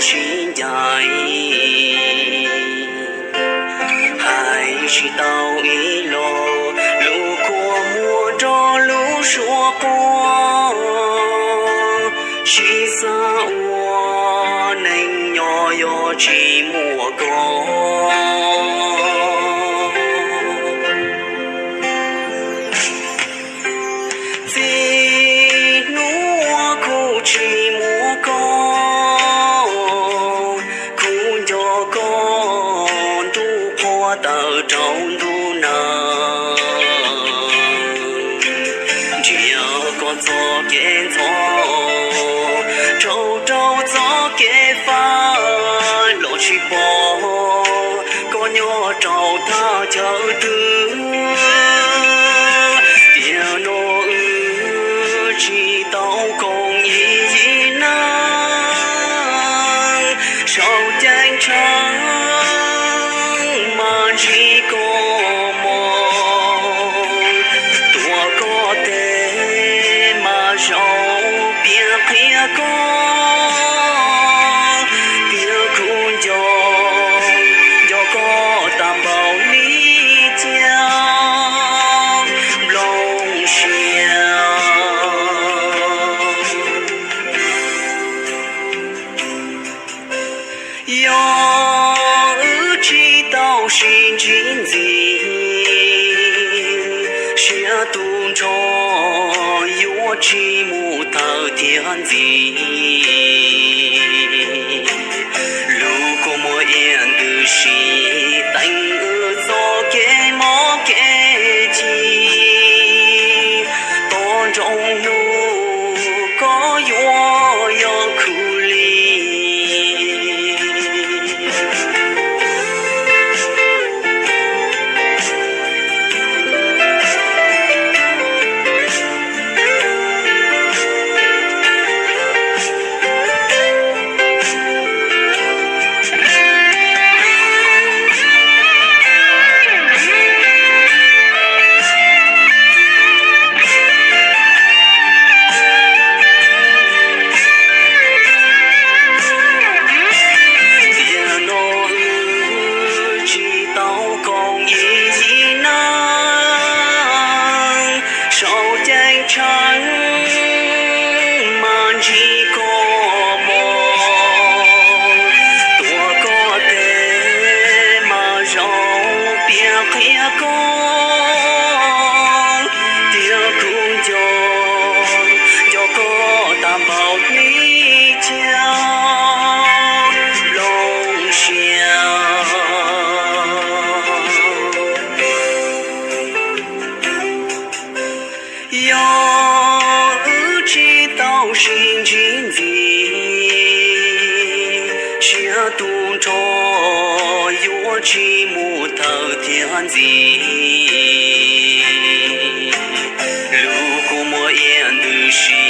sib ncaim. Hais tsis tau ib los, lus kua muag nrog lub suab quaj, sib xav ua neej nyob yog tsis muaj koj. Txij hnub kuv tsis muaj koj, kuv nco koj ntuj qhua tawm rau ntuj nag. Nrhiav koj txoj kev ntxhov, rau rau txoj kev fab los tsis pom koj nyob rau thaj chaw twg. Tiam no wb tsis tau koom ib yim neeg, sau ceeb tsheej mas ntsib koj mog. Tuav koj tes mas zaum piav qhia koj, tias kuv nco, nco koj tag npaum li cas nplooj siab. Yog wb tsis tau sib ntsib ntxiv, siab tus nrho yuav tsis mus tawm thiab ntxiv. Lub kua muag iab ntws si teem wb txoj kev mob kev chim, tos nroo hnub koj yuav yog khwv li. Tiam no wb tsis tau koom ib yim neeg, sau ceeb tsheej mas ntsib koj mog. Tuav koj tes mas zaum piav qhia koj, tias kuv nco, nco koj tag npaum li cas nplooj siab. Yog wb tsis tau sib ntsib ntxiv, siab tus nrho yuav tsis mus tawm thiab ntxiv. Lub kua muag iab ntws si